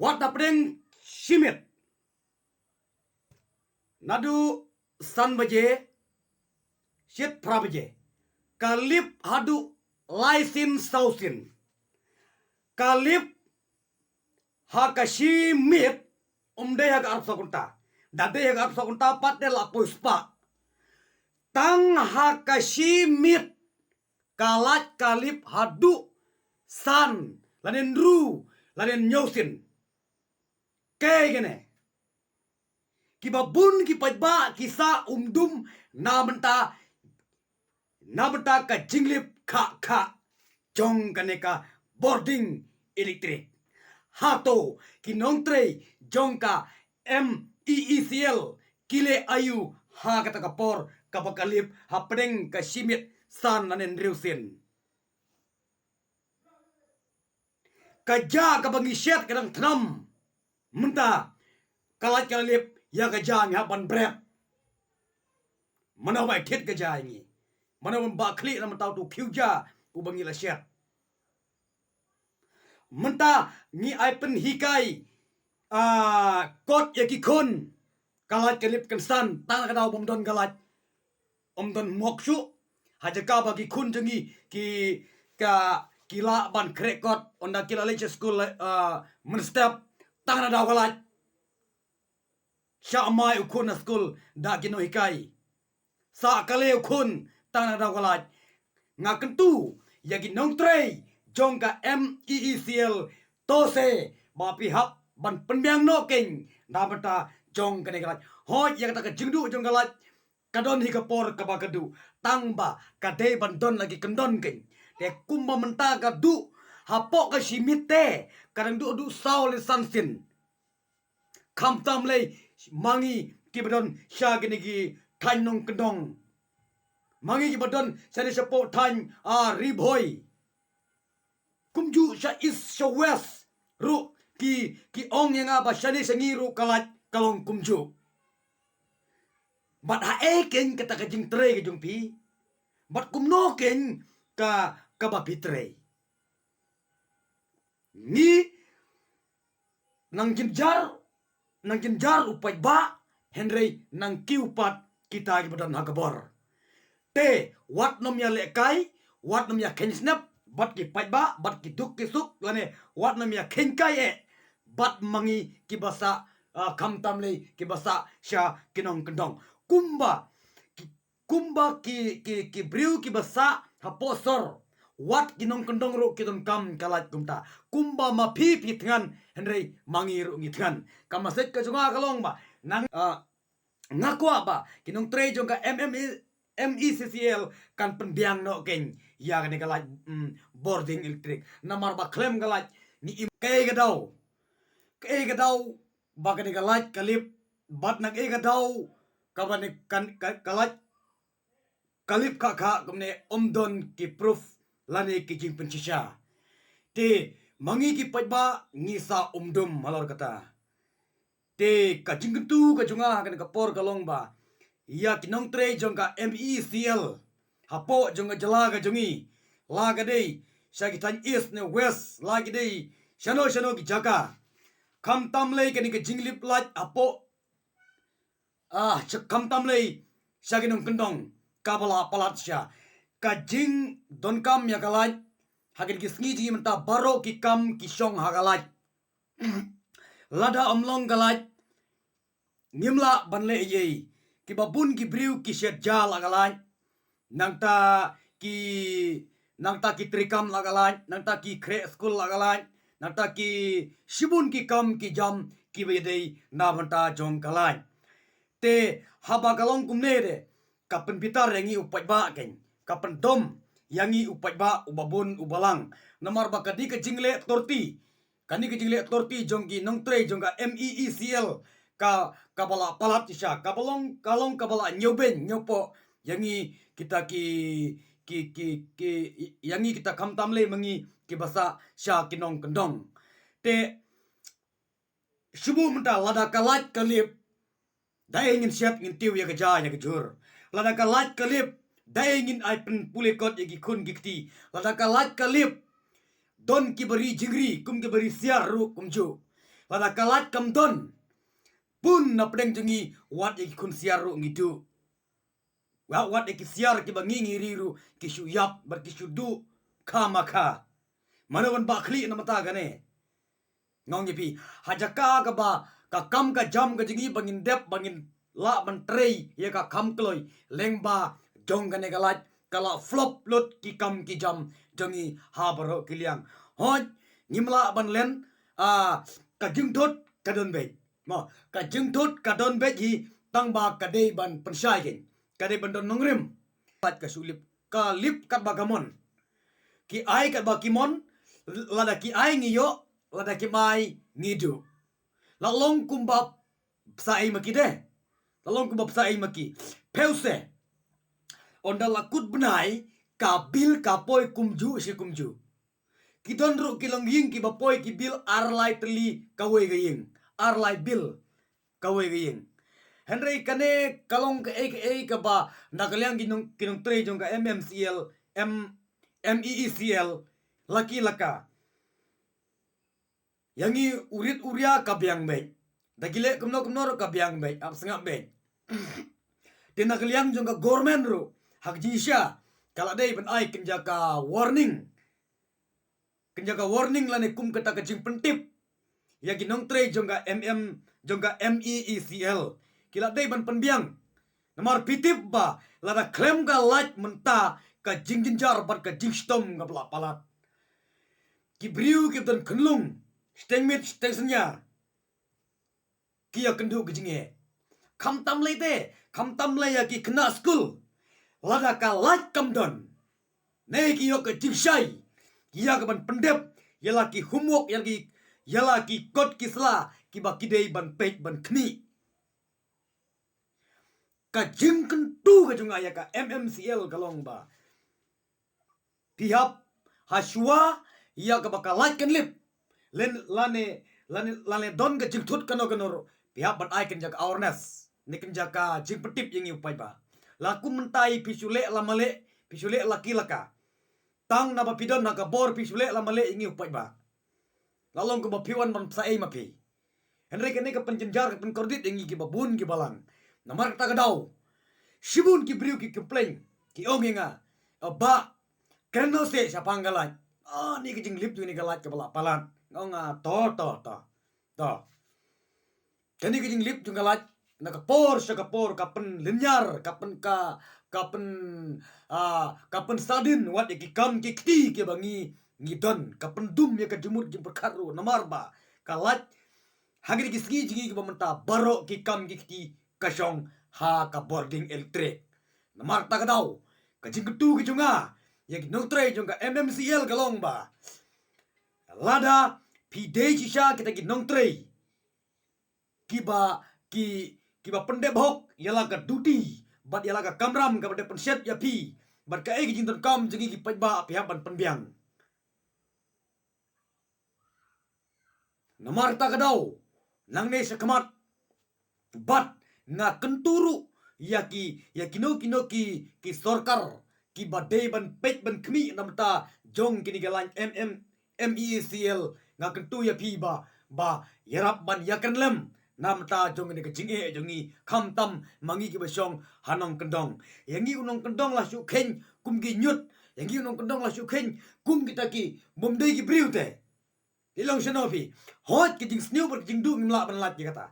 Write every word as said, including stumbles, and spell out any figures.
Wat hapdeng shi miet, naduh san baje, shit phra baje, ka lip haduh lai sien saw sien. Ka lip ha ka shi miet, um dei ha ka arphew saw kynta. Da dei ha ka arphew saw kynta pat te la poi spah. Tang ha ka shi miet ka lait ka lip haduh san, lane hynriew, lane hynñiew sien. Kaei kane? Kiba bun ki paidbah ki sah um dum na bynta, na bynta ka jinglip khah khah jong kane ka bording elektrik. Hato ki nongtrei jong ka M E E C L ki leh aïu ha kata ka por kaba ka lip hapdeng ka shi miet, san lane hynriew sien? Ka ja kaba ngi shet ka dang thnam. Mynta ka lait ka lip ïa ka ja ngi hap ban bret. Mano ba thied ka ja ïa ngi? Mano ban ba khlieh na mynta uto u khiew ja uba ngi la shet? Mynta ngi ai pynhikai, ah, kot ïa ki khun. Ka lait ka lip kynsan tang na ka daw bym don ka lait. Ym don mok shuh. Ha jaka ba ki khun jong ngi ki, ka, ki lah ban khreh kot, ynda ki la leit sha skul, ah, mynstep, tang na daw ka lait. Shah mai u khun na skul da ki nonghikai. Sah kali u khun tang na daw ka lait. Nga kyntu ïa ki nongtrei jong ka M E E C L, to se ba phi hap ban pynbiang noh kein na bynta jong kane ka lait. Hooid, ïa kata ka jingduh jong ka lait ka don hi ka por kaba ka duh, tang ba ka dei ban don la ki kyndon kein. Te kumba mynta ka duh hapoh ka shi miet te, ka dang duh duh saw lane san sien. Khamtam lei ma ngi kiba don sha kine ki thaiñ nongkyndong, ma ngi kiba don shane shapoh thaiñ, ah, Ri Bhoi. Kumjuh sha East, sha West ruh ki, ki ong ïa nga ba shane sha ngi ruh ka lait ka long kumjuh. Bad haei kein kata ka jingtrei ka jong phi? Bad kumno kein ka, kaba phi trei? Ngi nang jynjar, nang jynjar u paidbah, hynrei nang kiew pat kita kiba don ha ka bor. Te wat nym ïa lehkai, wat nym ïa kheiñ snep bad ki paidbah, bad ki duk ki suk, lane wat nym ïa kheiñ kai eh bad ma ngi kiba sah, ah, khamtam lei kiba sah sha ki nongkyndong. Kumba ki, kumba ki, ki, ki briew kiba sah hapoh sor, wat ki nongkyndong ruh ki donkam ka lait kumta. Kumba ma phi phi thngan, hynrei ma ngi ruh ngi thngan. Ka message ka jong nga ka long ba nang, ah, nga kwah ba ki nongtrei jong ka M M E, M E C C L kan pynbiang noh kein ïa kane ka lait, mm, bording elektrik. Namar ba khlem ka lait ngi im, kaei ka daw, kaei ka daw ba kane ka lait ka lip, bad na kaei ka daw kaba ne kan, ka, ka lait ka lip khah khah kumne ym don ki proof lane ki jingpynshisha. Te ma ngi ki paidbah ngi sah um dum halor kata. Te ka jingkyntu ka jong nga ha kane ka por ka long ba ïa ki nongtrei jong ka M E C L hapoh jong ka jylla ka jong ngi, la ka dei sha ki thaiñ East ne West, la ka dei shano shano ki jaka, khamtam lei kane ka jinglip lait hapoh, ah, sha, khamtam lei sha ki nongkyndong kaba la palat shisha. Ka jingdonkam ïa ka lait, ha kine ki sngi jong ngi mynta baroh ki kam ki shong ha ka lait. Lada ym long ka lait ngim lah ban leh ei ei. Kiba bun ki briew ki shet ja la ka lait. Nangta ki, nangta ki treikam la ka lait, nangta ki khreh skul la ka lait, nangta ki shibun ki kam ki jam kiba ïadei na bynta jong ka lait. Te haba ka long kumne de, ka pynbitar ïa ngi u paidbah kein, ka pyndom ïa ngi u paidbah uba bun uba lang. Namar ba ka dei ka jingleh torti, kane ka jingleh torti jong ki nongtrei jong ka M E E C L ka, kaba la palat shisha, kaba long, ka long kaba la ñiewbeiñ ñiewpoh ïa ngi kita ki, ki, ki, ki, ïa ngi kita khamtam lei ma ngi kiba sah sha ki nongkyndong. Te shu buh mynta, lada ka lait ka lip, da ei ngin shet ngin tiew ïa ka ja ïa ka jhur? Lada ka lait ka lip, da ei ngin ai pynpule kot ïa ki khun ki kti? Lada ka lait ka lip, don kiba ri jingri kum kiba ri siar ruh kumjuh. Lada ka lait kam don, pun na pdeng jong ngi, wat ïa ki khun siar ruh ngi duh. Wat, wat ïa ki siar kiba ngi ngi ri ruh ki shu ïap bad ki shu duh kha ma kha. Mano ban bah khlieh na mynta kane? Nga ong ïa phi, ha jaka kaba ka kam ka jam ka jong ngi ba ngin dep, ba ngin lah ban trei ïa ka kam kloi, lyngba jong kane ka lait ka la flop lut ki kam ki jam jong ngi ha baroh ki liang. Hooid, ngim lah ban len, ah, ka jingthut ka don beit. Mo, ka jingthut ka don beit hi, tang ba ka dei ban pynshai kein. Ka dei ban don nongrim. Lait ka shu lip, ka lip katba ka mon. Ki ai katba ki mon, lada ki ai ngi ïoh, lada kim ai ngi duh. La long kumba psa ei ma ki de. La long kumba psa ei ma ki. Phew se. Ynda la kut bnai, ka bill ka poi kumjuh shi kumjuh. Ki don ruh ki longïing kiba poi ki bill ar lai tylli kawei ka ïing. Ar lai bill kawei ka ïing. Hynrei kane ka long kaei kaei kaba na ka liang ki nong, ki nongtrei jong ka M M C L, M, M E E C L, la ki la ka. Ïa ngi u rit u ria ka biang beit. Da ki leh kumno kumno ruh ka biang beit, ap sngap beit. Te na ka liang jong ka government ruh, ha ka jingshisha, ka la dei ban ai kynja ka warning. Kynja ka warning lane kum kata ka jingpyntip ïa ki nongtrei jong ka M M, jong ka M E E C L. Ki la dei ban pynbiang. Namar phi tip ba lada khlem ka lait mynta, ka jingjynjar bad ka jingshitom ka la palat. Ki briew ki don khunlung, shiteng miet shiteng synñia, ki ïa kynduh ka jingeh. Khamtam lei te, khamtam lei ïa ki khynnah skul. Lada ka lait kam don, ne ki ïoh ka jingshai, ki ïa ka ban pyndep ïa la ki homework, ïa la ki, ïa la ki kot ki sla kiba ki dei ban peit ban khmih. Ka jingkyntu ka jong nga ïa ka M M C L ka long ba phi hap, ha shuwa ïa kaba ka lait kan lip, len lane, lane, lane don ka jingthut kano kano ruh, phi hap ban ai kynja ka awareness, ne kynja ka jingpyntip ïa ngi u paidbah. La kum mynta hi phi shu leh la ma leh, phi shu leh la ki la ka. Tang naba phi don ha ka bor phi shu leh la ma leh ïa ngi u paidbah. La long kumba phi wan ban psa ei ma phi. Hynrei kane ka pynjynjar ka pynkordit ïa ngi kiba bun kiba lang. Namar kata ka daw, shibun ki briew ki complain, ki ong ïa nga, "A bah, kren noh seh shaphang ka lait." Ah, ni ka jinglip jong kane ka lait kaba la palat. Nga ong, ah, to, to, to. To. Kane ka jinglip jong ka lait, na ka por sha ka por ka pynlynñiar, ka pyn, ka, ka pyn, ah, ka pynsahdien wat ïa ki kam ki kti kiba ngi, ngi don, ka pyndum ïa ka jingmut jingpyrkhat ruh. Namar ba ka lait, ha kine ki sngi jong ngi kiba mynta, baroh ki kam ki kti ka shong ha ka bording electric. Namar kata ka daw, ka jingkyntu ka jong nga ïa ki nongtrei jong ka M M C L ka long ba, lada phi dei shisha kita ki nongtrei kiba, ki, kiba pyndep hok ïa la ka duty bad ïa la ka kamram kaba dei pynshet ïa phi bad kaei ka jingdonkam jong ngi ki paidbah, phi hap ban pynbiang. Namar kata ka daw, nangne shakhmat, bad nga kyntu ruh ïa ki, ïa kino kino ki, ki sorkar kiba dei ban peit ban khmih na bynta jong kine ki lain M M, M E E C L, nga kyntu ïa phi ba, ba ïarap ban ïakren lem na bynta jong kane ka jingeh jong ngi, khamtam ma ngi kiba shong ha nongkyndong. Ïa ngi u nongkyndong la shu kheiñ kum ki ñiut, ïa ngi u nongkyndong la shu kheiñ kum kita ki bym dei ki briew te. Te long shano phi? Hooid, ka jingsniew bad ka jingduh ngim lah ban lait ïa kata.